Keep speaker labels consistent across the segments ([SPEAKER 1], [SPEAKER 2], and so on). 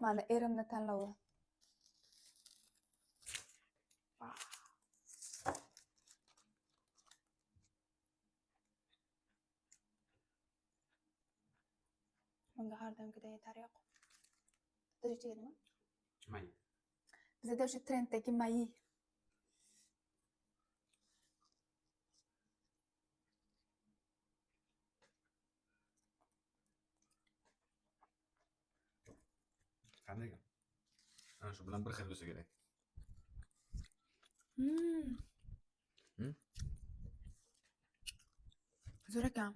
[SPEAKER 1] Mani erimni tanlovi. Vau. Bunga har doimgidan yetari yo'q. Tojikchaga nima?
[SPEAKER 2] May.
[SPEAKER 1] Bizada o'sha trenddagi mayi.
[SPEAKER 2] Qanday ekan? Ana shu bilan bir xil bo'lsa kerak. Hmm?
[SPEAKER 1] Zo'r ekan.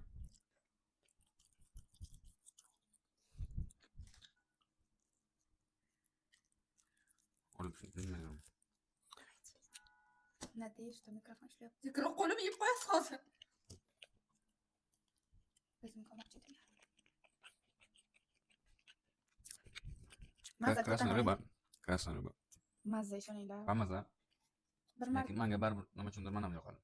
[SPEAKER 2] Olib bilmayman.
[SPEAKER 1] Надеюсь, что mikrofon ishlayapti. Zikri, qo'lim yeb qo'yasiz hozir. O'zim ko'rmoqchi edim. Mazza.
[SPEAKER 2] Красная рыба. Красная рыба.
[SPEAKER 1] Mazza, ishoninglar.
[SPEAKER 2] Bamaza.
[SPEAKER 1] Bir marta
[SPEAKER 2] Lekin manga baribir nima uchundir mana bu yoqadi.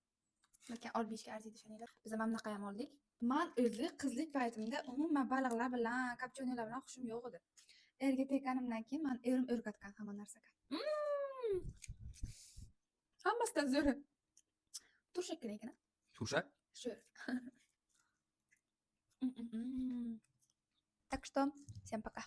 [SPEAKER 1] Lekin olib yeyishga arziydi, ishoninglar. Biz mana bunaqa ham oldik. Man o'zi qizlik paytimda umuman baliqlar bilan, копчёный lar bilan hushim yo'q edi. Erga tekkanimdan keyin man erim o'rgatgan hamma narsaga. Hammasidan zo'ri. Turshakgina ekan.
[SPEAKER 2] Turshak?
[SPEAKER 1] Sho'r. Так что всем пока.